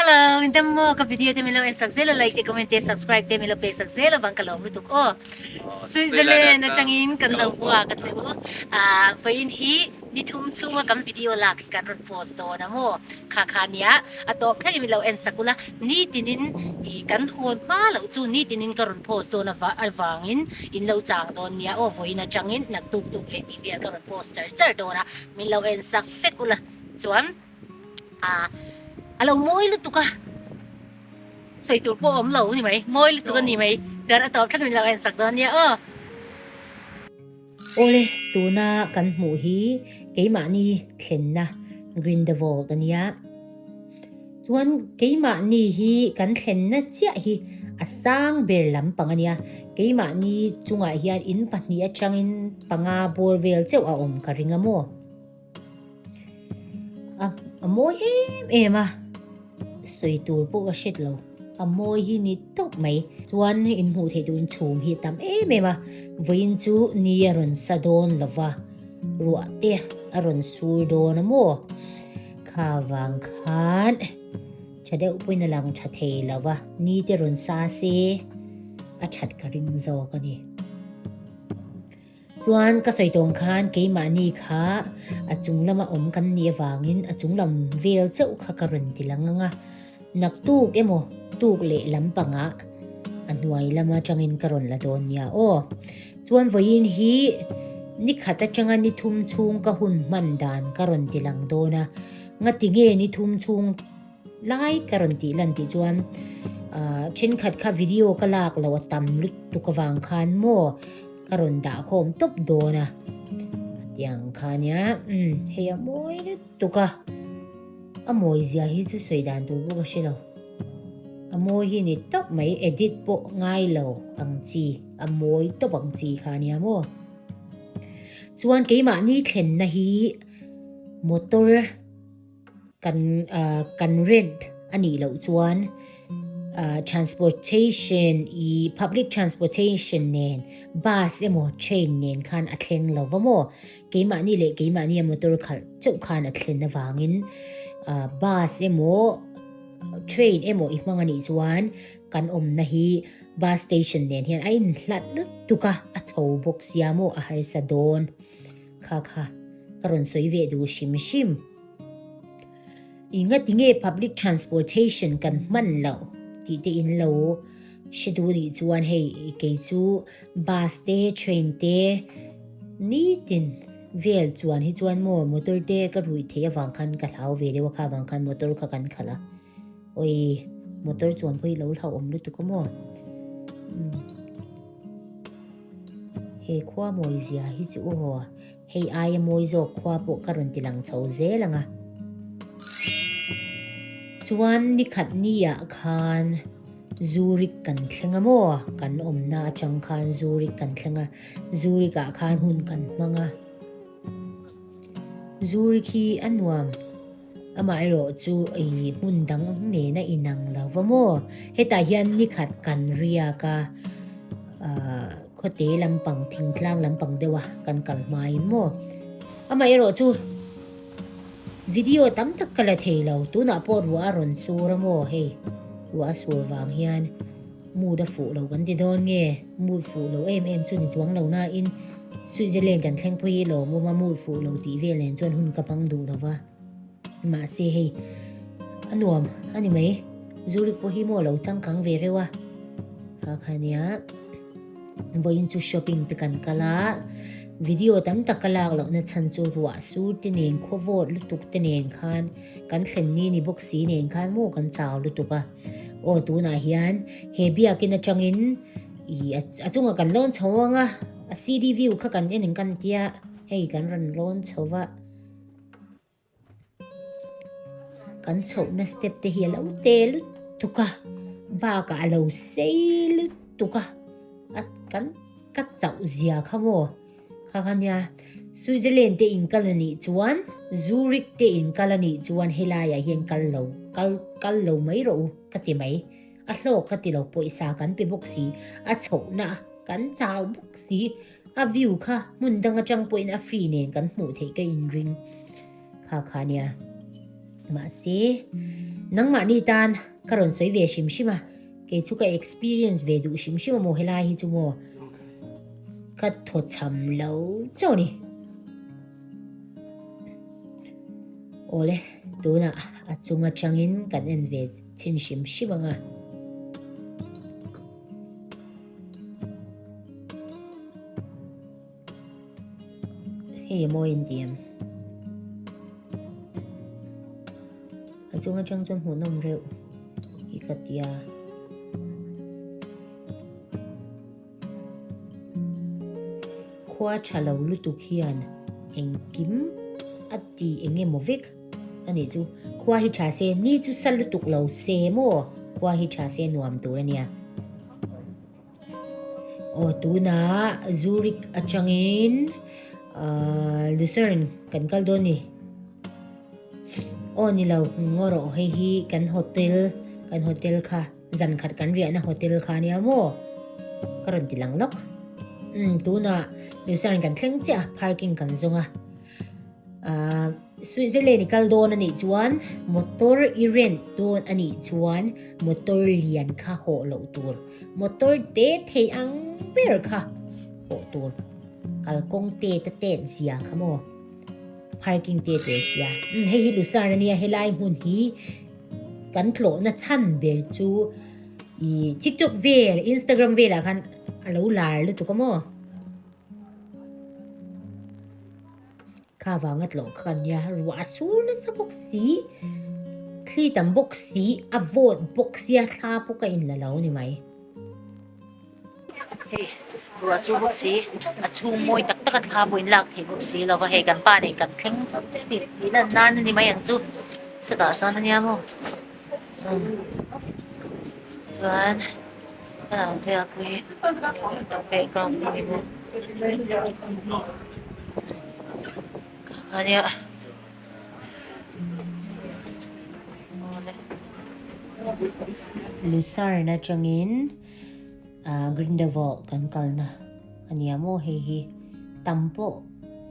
Hello, min tam maw ka video te min lo en sak zel a, like te comment te subscribe te min lo pek sak zel avang ka lawm lutuk aw. Switzerland atangin kan lo hua ka che u. Ah, vawiin hi ni thum chhunga kan video lak hi kan rawn post dawn a maw. Kha kha nia, a tawp thlengin min lo en sak ula, nitinin ih kan hawn hma loh chu nitinin ka rawn post dawn avangin in lo chang dawn nia aw, vawiin atangin naktuk tuk leh tih vel ka rawn post char char dawn a, min lo en sak vek ula chuan. Ah a lo mawi lutuk a sawi tur pawh a awm lo ni mai mawi lutuk a ni mai chuan a tawp thleng min lo en sak dawn nia aw. Awle tuna kan hmuh hi keimahni thlenna Grindelwald a nia. Chuan keimahni hi kan thlenna chiah hi a sang ber lampang a nia. Keimahni chungah hian in pahnih atangin panga bawr vel chauh a awm ka ring a maw. A a mawi em em a sawi tur pawh ka hret lo a mawi hi ni tawp mai chuan in hmuh theih turin chhum hi a tam em em a vawiin chu ni a rawn sa dawn lo va ruah te a rawn sur dawn a maw kha vang khan tha deuh pawhin a lang tha thei lo va ni te rawn sa se a that ka ring zawk a ni. Chuan ka sawi tawng khan keimahni kha a chung lama awm kan nih avangin a chung lam vel chauh kha ka rawn ti lang ang a, naktuk emaw tuk leh lampangah a hnuai lam atangin ka rawn la dawn nia aw. Chuan vawiin hi ni khat atanga ni thum chhung ka hun hman dan ka rawn ti lang dawn a, ngati nge ni thum chhung lai ka rawn tih lan tih chuan ah thenkhat kha video ka lak loh a tam lutuk avang khan maw ka rawn dah khawm tawp dawn a tiang kha nia umm hei a mawi lutuk a a mawi zia hi chu sawi dan tur pawh ka hre lo a mawi hi ni tawp mai edit pawh ngai lo ang chi a mawi tawp ang chi kha nia maw chuan keimahni thlenna hi motor. Kan kan rent a nih loh chuan transportation i public transportation nen bus emaw train nen khan a thleng lo va maw? Keimahni leh keimahni a motor khalh chauh khan a thlen avangin bus emaw train emaw i hmang a nih chuan kan awmna hi bus station nen hian a inhlat lutuk a, a chho bawk sia maw a harsa dawn. Kha kha ka rawn sawi ve duh hrim hrim. I ngati nge public transportation kan hman loh tih te in lo hre duh nih chuan hei kei chu bus te train te nitin vel chuan hi chuan maw motor te ka ruih theih avang khan ka hlau ve deuh a kha avang khan motor kha kan khalh a awi motor chuan pawh hi lo hlauhawm lutuk a maw. He khua mawi zia hi chu aw, hei aia mawi zawk khua pawh ka rawn ti lang chho zel ang a. Chuan nikhat niah khan Zurich kan thleng a maw? Kan awmna atang khan Zurich kan thleng a, Zurich ah khan hun kan hmang a. Zurich hi a nuam. Amaherawh chu i hmun dang nena inang lo va maw? Hetah hian nikhat kan riak a, khawte lampang, thingtlang lampang deuha kan kal hmain maw? Amaherawh chu video tam tak ka la thei lo, tunah pawh ruah a rawn sur a maw? Hei ruah a sur vang hian mood a fuh lo kan ti dawn nge? Mood fuh lo em em chu ni chuang lo nain Switzerland kan thleng phei hi lawmawm a, mood fuh lo tih vel nen chuan hun ka hmang duh lo va. Mahse hei a nuam a ni mai, Zurich pawh hi maw lo changkang ve reuh a, kha kha nia vawiin chu shopping te kan kal a, video tam tak ka lak lohna chhan chu ruah sur te nen khaw vawt lutuk te nen khan kan thlen ni ni bawk si nen khan maw kan chau lutuk a, aw tunah hian he biakin atangin ih a chungah kan lawn chho ang a, a CD view kha kan en ang kan tia hei kan rawn lawn chho va. Kan chhohna step te hi a lo te lutuk a, bakah a lo sei lutuk a, a kan ka chauh zia kha maw kha kha nia Switzerland te in kal a nih chuan Zurich te in kal a nih chuan helaiah hian kal lo kal kal lo mai rawh u ka ti mai a hlawk ka ti lo pawisa kan pe bawk si a chhohna kan chau bawk si. A view kha hmun dang atang pawhin a free nen kan hmuh theih ka inring kha kha nia. Mahse, Nangmahni tan ka rawn sawi ve hrim hrim a, kei chu ka experience ve duh hrim hrim a maw helai hi chu maw ka thaw cham lo chauh a ni. Awle, tunah a chung atangin kan en ve chhin hrim hrim ang a. Hei a mawi an ti em? A chung atang chuan hmuhnawm reuh hi ka tia. Khua tha lo lutuk hian engkim a ti eng emaw vek a nih chu. Khua hi tha se, ni chu sa lutuk lo se maw? Khua hi tha se nuam tur a nia. Aw tunah Zurich atangin ahh Lucerne kan kal dawn ni. Aw ni lo ngaw rawh hei hi kan hotel kan hotel kha zan khat kan riahna hotel kha ania maw ka rawn ti lang lawk. Umm tunah Lucerne kan thleng chiah a parking kan zawng a. Ahh Switzerland i kal dawn a nih chuan motor i rent dawn a nih chuan motor lian kha hawh loh tur motor te thei ang ber kha hawh tur kalkawng te te tet zia kha maw parking te te sia umm hei hi Lucerne a nia helai hmun hi kan tlawhna chhan ber chu ih tiktok vel instagram velah khan a lo lar lutuk a maw. Kha vanga tlawh kha kan nia, ruah a sur nasa bawk si, thli tam bawk si, a vawt bawk sia thla pawh ka inla lo ni mai. Hei ruah sur bawk si, a chhung mawi tak tak a thla pawh in lak thei bawk si lo va, hei kan pa nen kan thleng tih tih lan nan a ni mai ang chu, sawtah sawn a nia maw chuan. Lucerne atangin Grindelwald kan kalna a nia maw hei hi tam pawh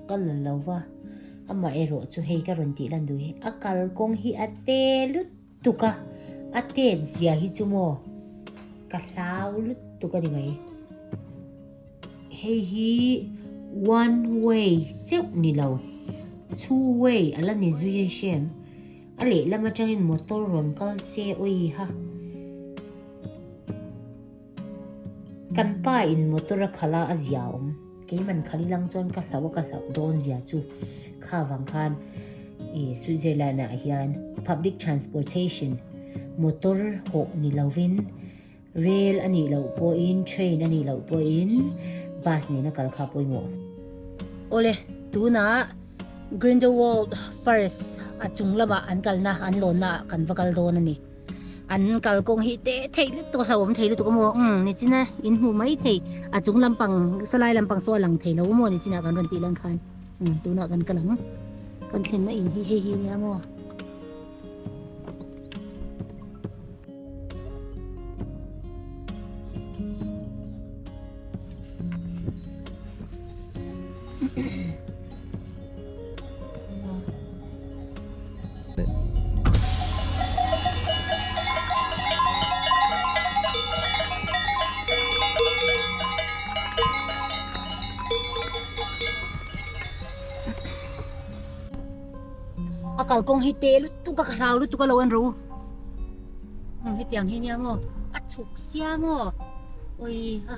ka la lo va amaherawh chu hei ka rawn tih lan duh hi a kalkawng hi a te lut tuk a, a tet zia hi chu maw ka hlau lutuk a ni mai. Hei hi one way cheuh ni lo, two way a la ni zui a hrem. A lehlam atangin motor rawn kal se awi ha. Kan pa in motor a khalh a, a zia awm. Keiman khal ilang chuan ka hlauh a ka hlauh dawn zia chu kha vang khan ih Switzerland ah hian public transportation motor hawh ni lovin rail a nih loh pawhin train a nih loh pawhin bus nena kal kha pawimawh. Awle tunah Grindelwald Forest a chung lamah an kalna an lawnna ah kan va kal dawn a ni. An kalkawng hi teh theih lutuk a hlauhawm thei lutuk a maw umm nichina in hmuh mai thei a chung lampang salai lampang saw a lang thei lo maw nichina kan rawn tih lan khan umm tunah kan kal ang kan thlenna in hi hei hi nia maw. A kalkawng hi te lutuk a ka hlau lutuk a lo en rawh u hetiang hi nia maw a chhuk sia maw awi ha.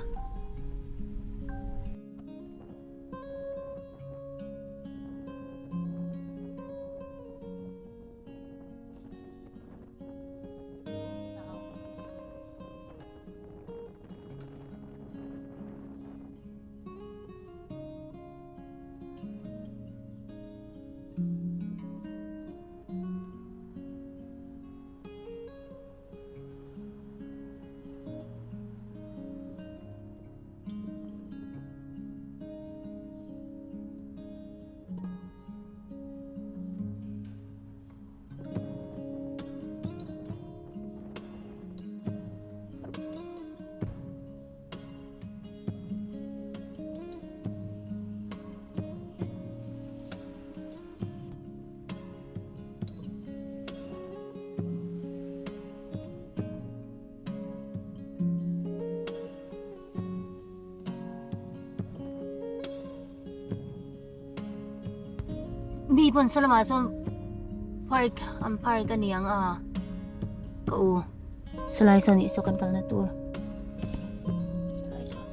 Scooty pawn saw lamah sawn park an park a ni ang a ka u sawlai sawn ih saw kan kalna tur sawlai sawn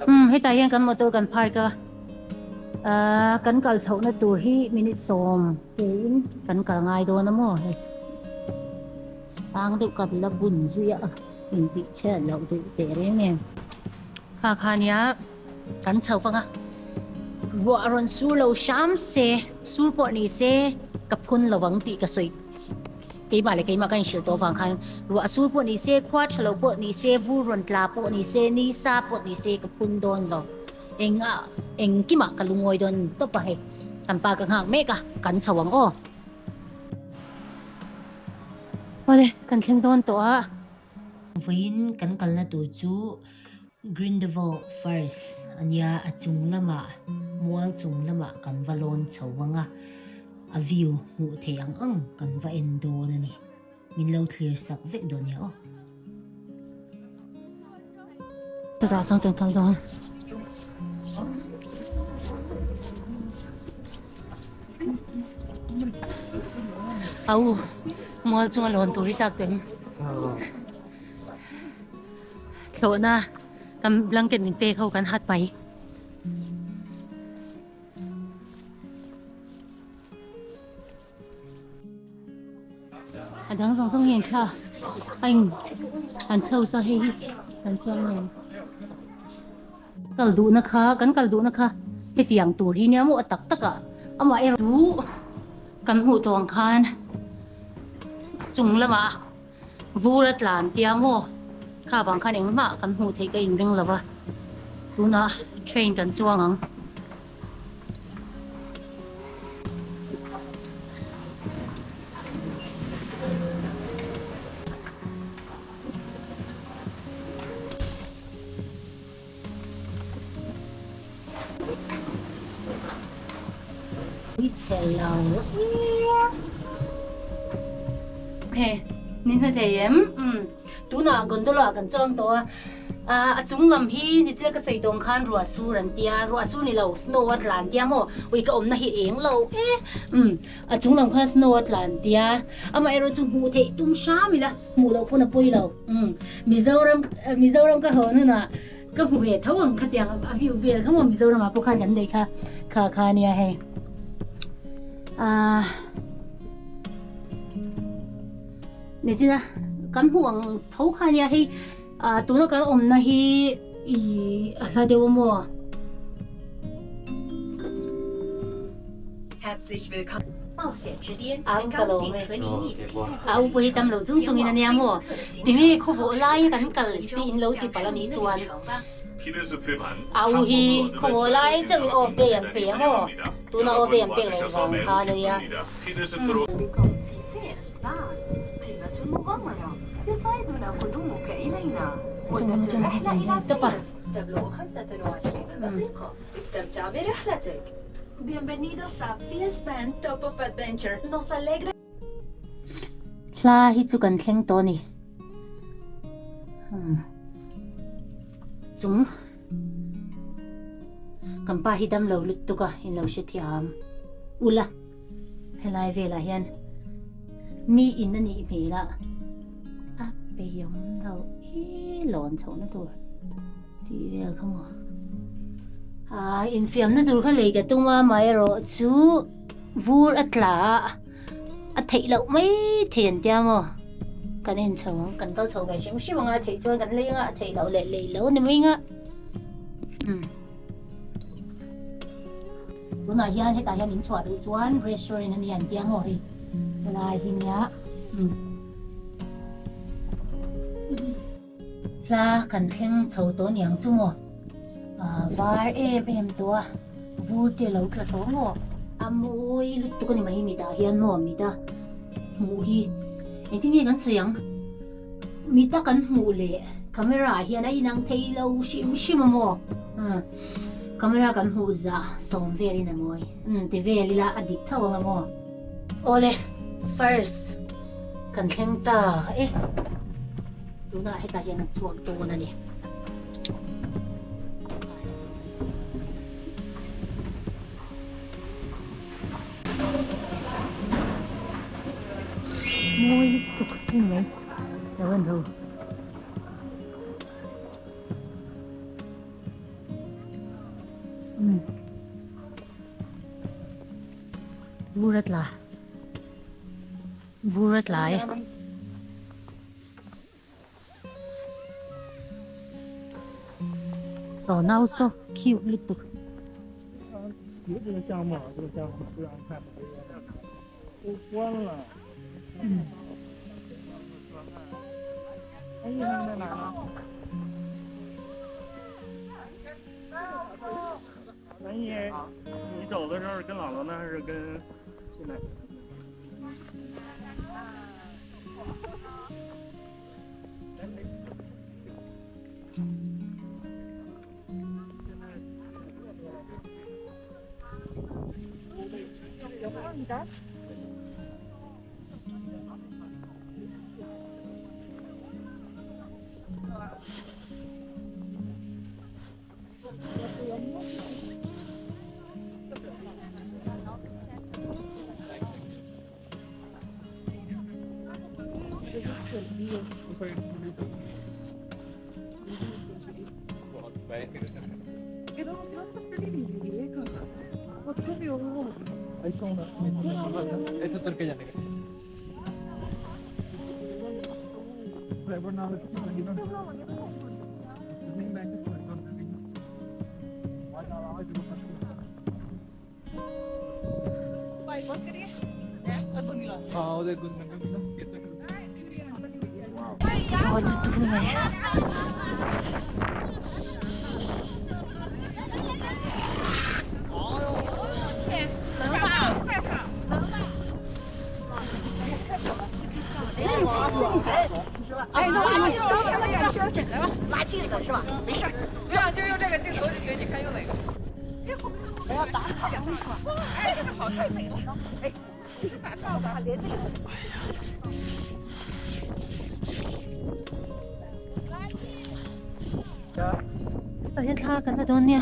umm hetah hian kan motor kan park a ahh kan kal chhohna tur hi minute sawm teiin kan kal ngai dawn a maw hei sang deuh kan la bun zui a intih chhiat loh duh teh reng em kha kha nia. Kan chho vang a, ruah a rawn sur lo hram se, sur pawh ni se ka phun lo ang tih ka sawi. Keimah leh keimah ka inhrilh tawh avang khan ruah a sur pawh ni se, khua tha lo pawh ni se, vur rawn tla pawh ni se, ni sa pawh ni se ka phun dawn lo. Engah engkimah ka lungawi dawn tawp a hei. Kan pa ka nghak mek a, kan chho ang aw. Awle, kan thleng dawn tawh a. Vawiin kan kalna tur chu Grindelwald First a nia, a chung lamah mual chung lamah kan va lawn chho ang a, a view hmuh theih ang ang kan va en dawn a ni. Min lo thlir sak vek dawn nia aw. Chutah chuan kan kal dawn. Au, mual chunga lawn tur hi chak tawh em? Thlawhna kan blanket min pek ho kan hat mai. A dang zawng zawng hi an thla a in an close a hei hi kan chuang nen. Kal duhna kha kan kal duhna kha hetiang tur hi nia maw a tak tak ah amaherawh chu kan hmuh tawh ang khan a chung lamah Vur a tlan tia maw? Kha vang khan engmah kan hmuh theih ka inring lo va, tunah train kan chuang ang. He min hmu thei em? Umm tunah gondola ah kan chuang tawh a, ah a chung lam hi nichil ka sawi tawng khan ruah sur an tia, ruah sur ni lo snow a tlan tia maw? Ui ka awmna hi eng lo e umm a chung lam khan snow a tlan tia, amaherawh chu hmuh theih tum hram ila hmuh loh pawn a pawi lo umm Mizoram Mizoram ka haw nunah Ka hmu ve tho ang khatiang a view vel kha maw Mizoram ah pawh khan kan nei kha kha kha nia hei ah nichina kan hmuh ang tho kha nia hei ah tuna kan awmna hi i a hla deuh a maw. Au ka lo mai a u pawh hi tam lo chung chungin a nia maw tinge khawvawh lai kan kal tih in lo ti palh a nih chuan a u hi khawvawh lai chauh in off day an pe a maw tuna off day an pek loh vang khan a nia. Hla hi chu kan thleng tawh a ni. Chung kan pa hi dam lo lutuk a in lo hrethiam ula helai velah hian mi in a nih hmel a a peihawm lo e lawn chhohna tur. Tih vel kha maw. Aa infiamna tur kha lei ka tum a amaherawh chu vur a tla a a theih loh mai thei an tia maw kan en chho ang kan kal chho ve hrim hrim ang a theih chuan kan lei ang a a theih loh leh lei lo ni mai ang a umm tunah hian hetah hian in chhuah duh chuan restaurant a ni an tia maw hei helai hi nia umm. Hla kan thleng chho tawh niang chu maw? Ahh var em em tawh a, vur te lo tla tawh maw? A mawi lutuk a ni mai mitah hian maw mita hmuh hi engtin nge kan sawi ang? Mita kan hmuh leh camera ah hian a inang thei lo hrim hrim a maw? Umm camera kan hmuh zah sawm velin a mawi umm ti vel ila a dik tho ang a maw? Awle first kan thleng ta e. Tunah hetah hian an chhuak dawn a ni. Mawi lutuk hei ni mai lo en ro. Umm vur a tla vur a tla e. Saw nau saw cute lutuk. Mawi lutuk ni mai. Tah hian thla kan la dawn nia.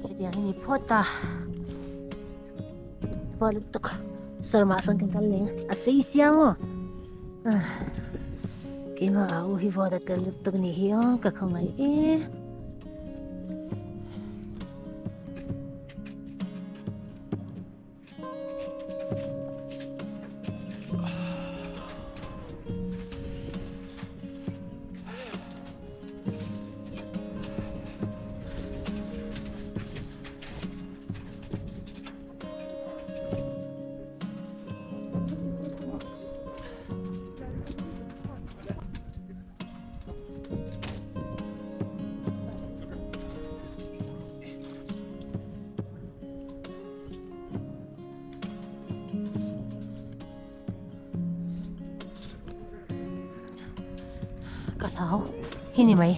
Hetiang hi ni phawt a va lutuk sawrmah sawn kan kal leh a sei sia maw keimah a u hi vawt a tel lutuk ni hi aw ka khawngaih e. Ka hlau hi ni mai.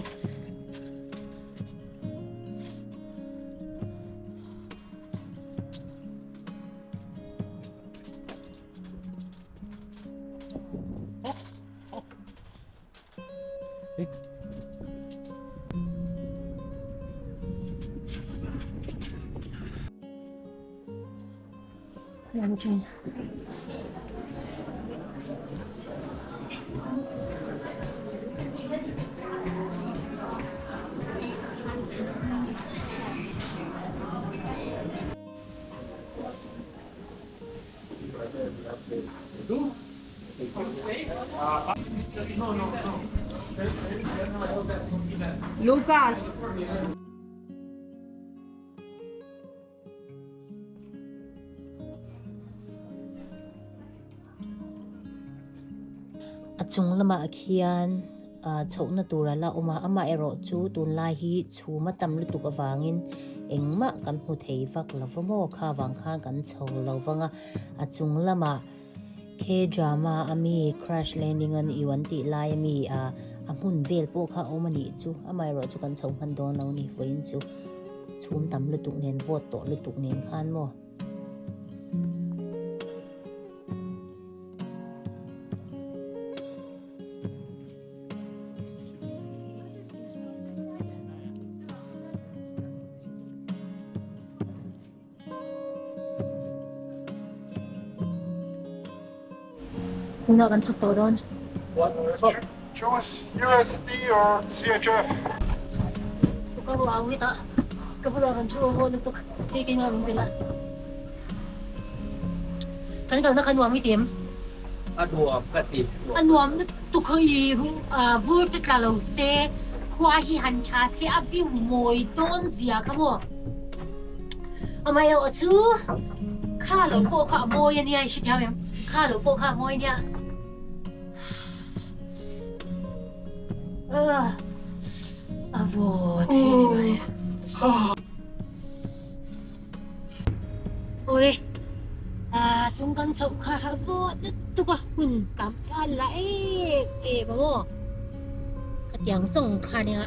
Lucas. A chung lamah khian ah chhohna tur a la awm a amaherawh chu tunlai hi chhum a tam lutuk avangin engmah kan hmu thei vak lo va maw kha vang khan kan chho lo vang a a chung lamah K drama a mi crash landing on you an tih lai ami ah a hmun vel pawh kha a awm a nih chu amaherawh chu kan chho hman dawn lo ni vawiin chu chhum tam lutuk nen vawt tawh lutuk nen khan maw. Tunah kan chhuk tawh dawn. Choose USD or CHF. Ka ruah ang hita ka bulah rawn thu haw lutuk hei keimah rawn bela kan kalna kha nuam i ti em? A nuam ka ti. A nuam lutuk i vur te tla lo se khua hi han tha se a view mawi dawn zia kha maw. Amaherawh chu kha lo pawh kha a mawi a nia i hrethiam em? Kha lo pawh kha a mawi a nia. A vawt thei ni mai. Awle chung kan chhoh kha a vawt lutuk a hun tam a la em em a maw. Khatiang zawng kha nia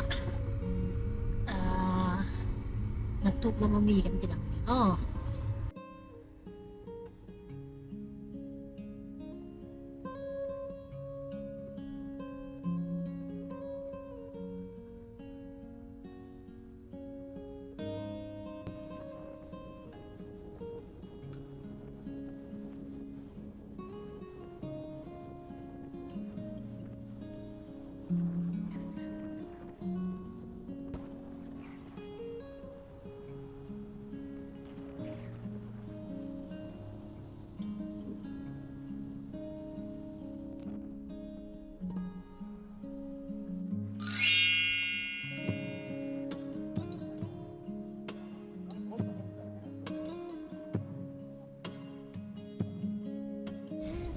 naktuk lama mi kan ti lang leh aw.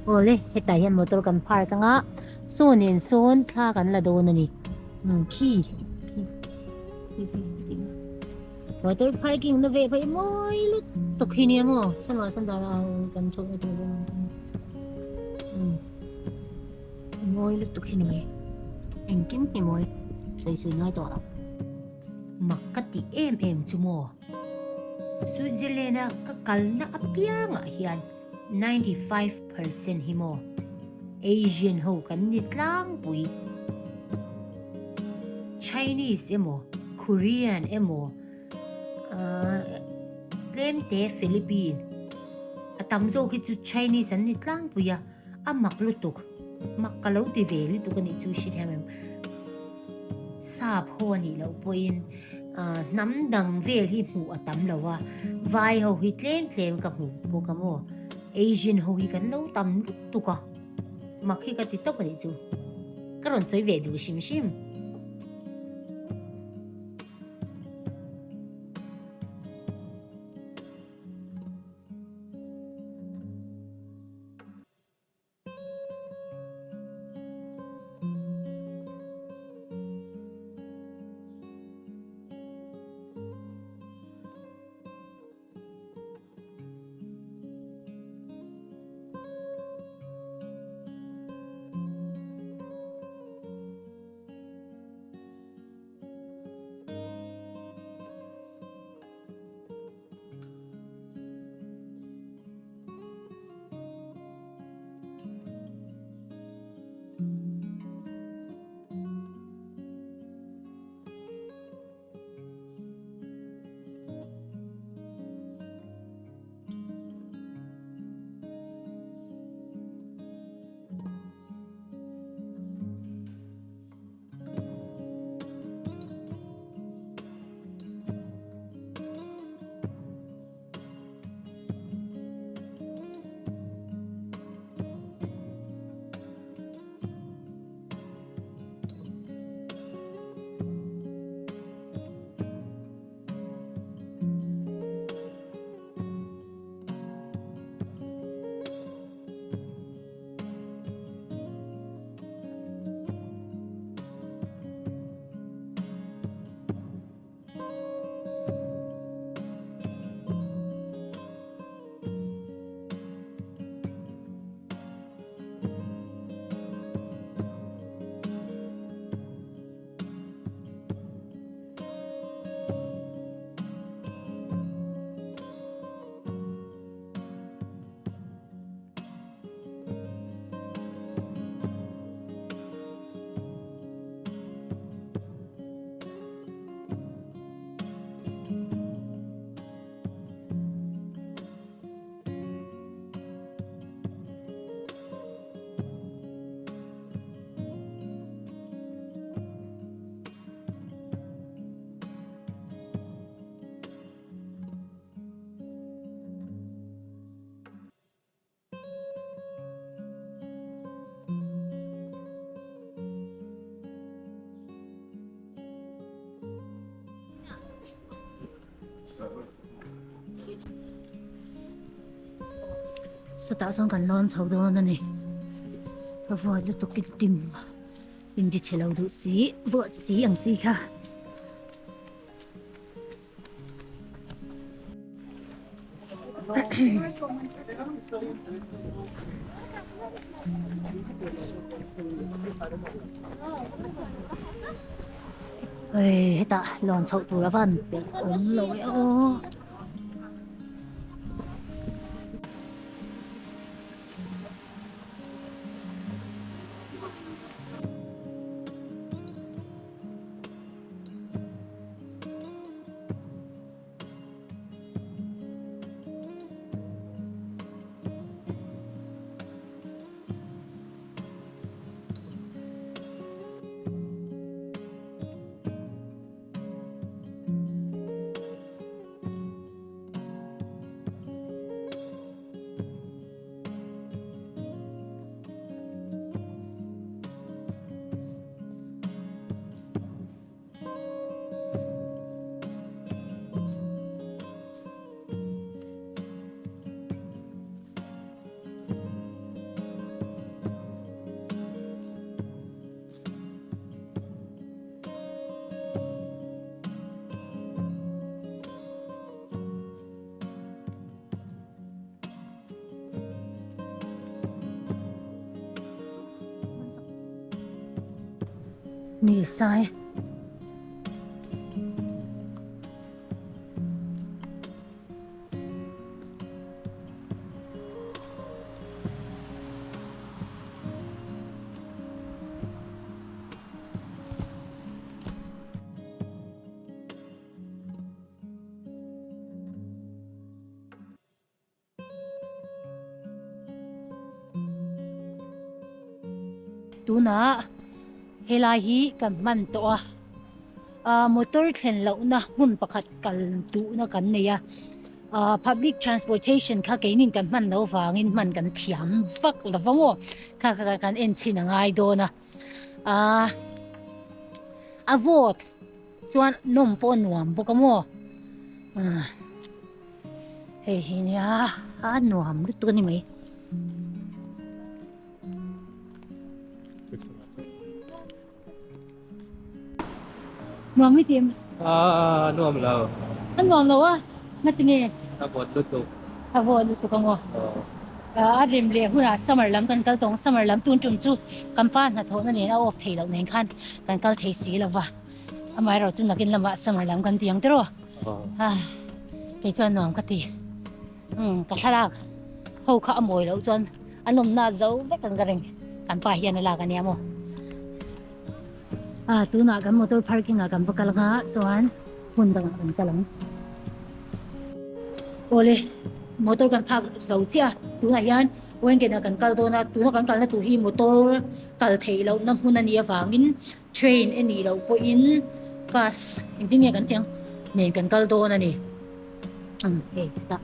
Awle hetah hian motor kan park anga saw nen sawn thla kan la dawn a ni umm khi motor parking na veh phei mawi lutuk hi nia maw sawnah sawn dahna kan chhawk na tur umm mawi lutuk hi ni mai engkim hi mawi sawi sawi ngai tawh lo. Mak ka tih em em chu maw? Switzerland a ka kalna apiangah hian 95% hi maw Asian ho kan ni tlangpui. Chinese emaw Korean emaw ahh tlemte Philippine a tam zawk hi chu Chinese an ni tlangpui a, a mak lutuk mak ka lo ti ve lutuk a nih chu hrethiam em. Sap ho a nih loh pawhin ahh hnam dang vel hi hmuh a tam lo a, vai ho hi tlem tlem ka hmu bawk a maw, Asian ho hi kan lo tam lutuk a, mak hi ka ti tawp a nih chu, ka rawn sawi ve duh hrim hrim. Sawtah sawn kan lawn chho dawn a ni. Ka vawt lutuk in tim in ti chhe lo duh si, vawt si ang chi kha. Hei hetah lawn chhoh tur a van peih awm lo e aw. Ni sai. Tunah helai hi kan hman tawh a ah motor thlen lohna hmun pakhat kal duhna kan nei a ah public transportation kha keinin kan hman loh vangin hman kan thiam vak lo va maw kha kha kan en chhin a ngai dawn a ah a vawt chuan nawm pawh a nuam bawk a maw ah. Hei hi nia a nuam lutuk a ni mai. Nuam hi tim. Ah nuam lo. A nuam lo a ngati nge? A vawt lutuk. A vawt lutuk ang aw. A rem leh hunah summer lam kan kal tawh ang summer lam tun tum chu kan pa hnathawhna nen a off thei loh nen khan kan kal thei si lo va. Amaherawhchu nakin lamah summer lam kan ti ang tiraw. Kei chuan nuam ka ti. Umm ka thlalak ho kha a mawi loh chuan a nawmna zo vek ang ka ring. Kan pa hian a lak ania maw. Ah tunah kan motor parking ah kan va kal anga chuan hmun dangah kan kal ang. Awle motor kan phak zo chiah a tunah hian Wengen ah kan kal dawn a tuna kan kalna tur hi motor kal theih lohna hmun a nih avangin Train a nih loh pawhin bus engtin nge kan tih ang nen kan kal dawn a ni. Umm hei hetah.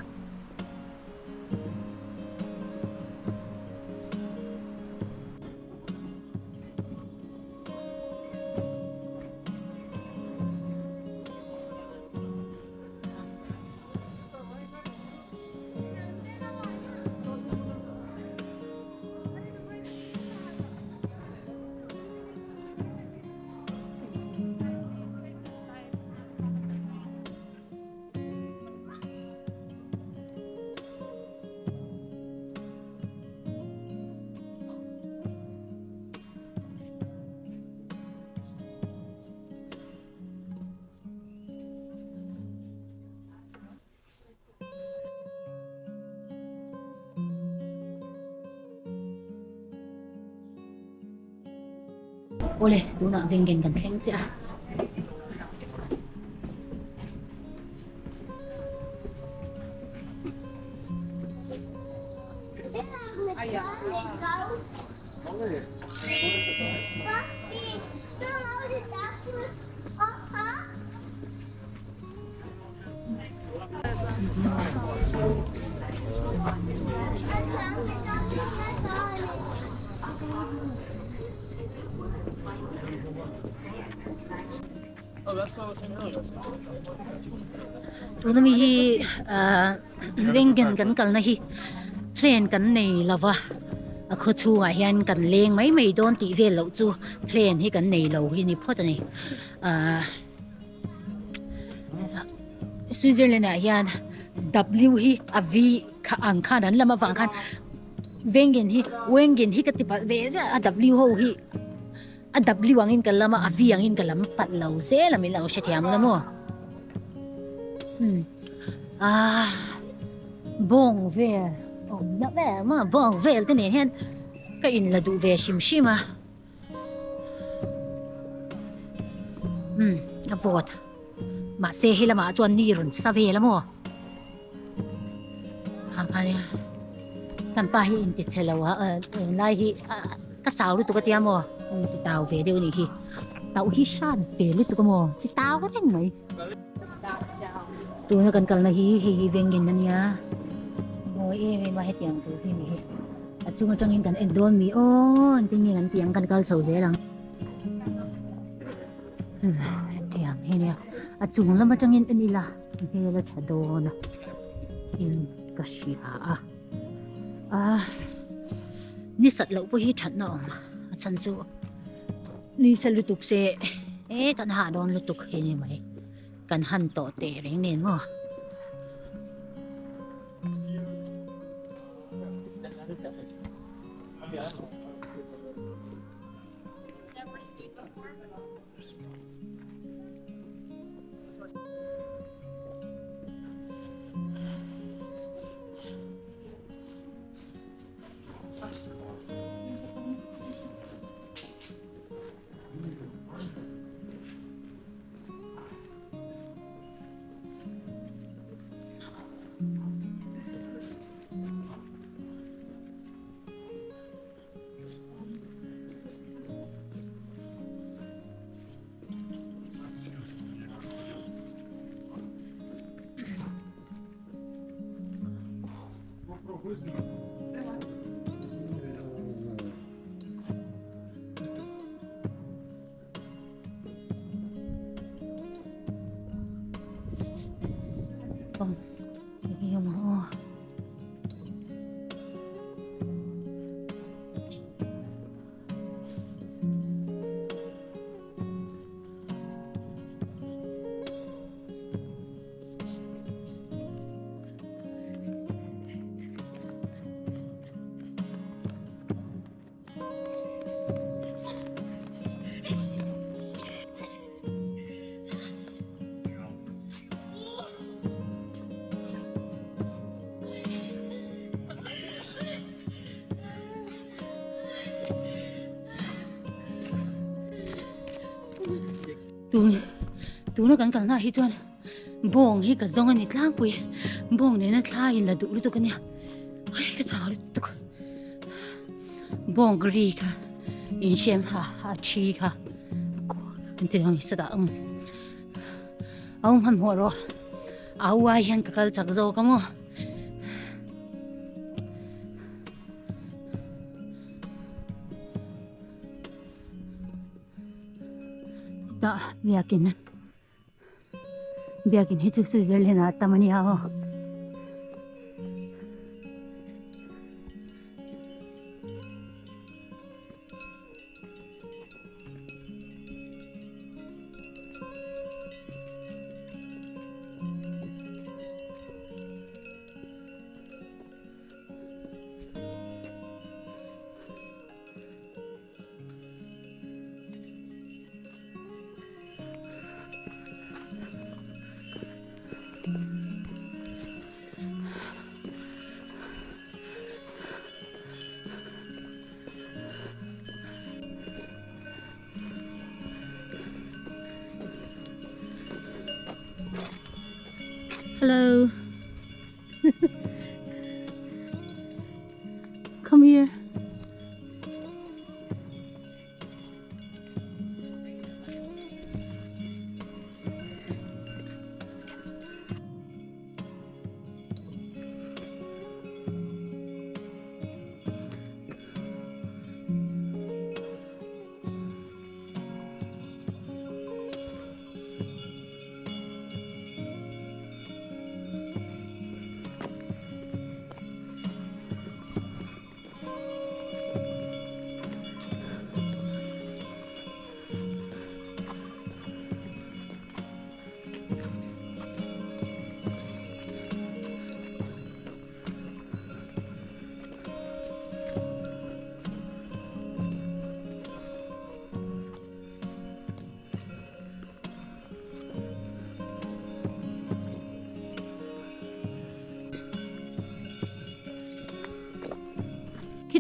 Awle, tunah Wengen kan thleng chiah a. Tuna mi hi ahh Wengen kan kalna hi. Plan kan nei lo va, a khaw chhungah hian kan leng mai mai dawn tih vel loh chu plan hi kan nei lo hi ni phawt a ni. Ahh Switzerland ah hian W hi a V kha ang khan an lam avang khan Wengen hi Wengen hi ka ti palh ve zet a W ho hi a W angin ka lam a a V angin ka lam palh lo zel a min lo hrethiam ula maw umm ah bawng vel awm na vel maw bawng vel te nen hian ka in la duh ve hrim hrim a umm a vawt mahse he lamah chuan ni rawn sa vel a maw kan pa hi inti chhe lo a tunlai hi ka chau lutuk a tia maw ti tau ve deuh a nih hi tauh hi hran ve lutuk a maw ti tau reng mai tuna kan kalna hi hei hi vengin a nia mawi em em a hetiang tur hi ni hi a chung atangin kan en dawn mi aw engtin nge kan tih ang kan kal chho zel ang hetiang hi nia a chung lam atangin en ila hmel a tha dawn a in ka hria a ah ni sat loh pawh hi thatna awm a chhan chu ni sa lutuk se e kan hah dawn lutuk hi ni mai kan han tawh teh reng nen maw. Tun tuna kan kalna hi chuan bawng hi ka zawng a ni tlangpui bawng nena thla in la duh lutuk a nia hei ka chau lutuk bawng ri kha inhrem ha a thi kha an ti ang sa dah ang a awm hmanhmawh rawh a uai hian ka kal chak zawk a maw. Tah biakin biakin hi chu Switzerland ah tam a nia aw. Hello. Come here.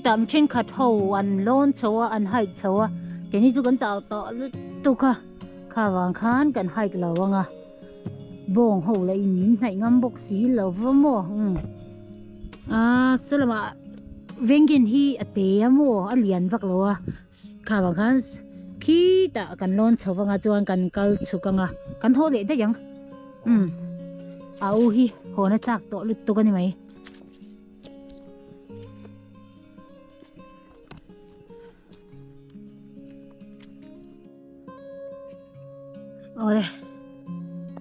Khitah mi thenkhat ho an lawn chho a an hike chho a keini chu kan chau tawh lutuk a kha vang khan kan hike lo ang a bawng ho lah in min hnaih ngam bawk si lo va maw umm aaa salamah vengin hi a te a maw a lian vak lo a kha vang khan khitah kan lawn chho vang a chuan kan kal chhuk ang a kan haw leh daih ang umm a u hi haw na chak tawh lutuk a ni mai. Awle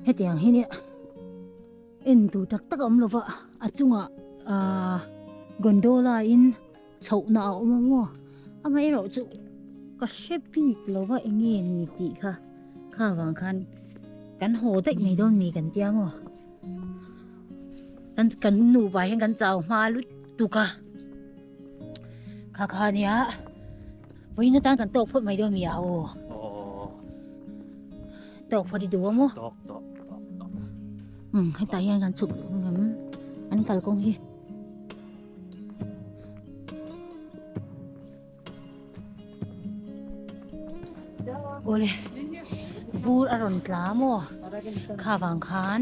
hetiang hi nia en tur tak tak a awm lova a chungah ahh gondola in chhohna a awm a maw amaherawh chu ka hre bik lova eng nge ni tih kha kha vang khan kan haw daih mai dawn mi kan tia maw. Kan kan nupa hian kan chau hma lutuk a kha kha nia vawiin atan kan tawk phawt mai dawn mi a aw tawk phawt i duh a maw tawk tawk tawk tawk um hetah hian kan chhuk ngam an kalkawng hi. Awle vur a rawn tla maw kha vang khan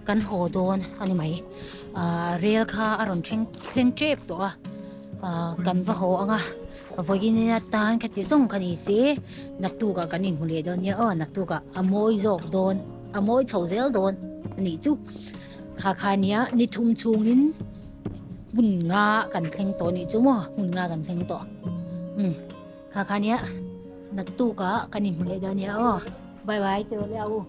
kan haw dawn a ni mai ahh rel kha a rawn thleng thleng tep tawh a ahh kan va haw ang a vawiin atan khati zawng kha ni se naktuk ah kan inhmu leh dawn nia aw naktuk ah a mawi zawk dawn a mawi chho zel dawn a nih chu kha kha nia ni thum chhungin. Hmun nga kan thleng tawh anih chu maw hmun nga kan thleng tawh umm kha kha nia naktuk ah kan inhmu leh dawn nia aw bye bye tiraw le a u.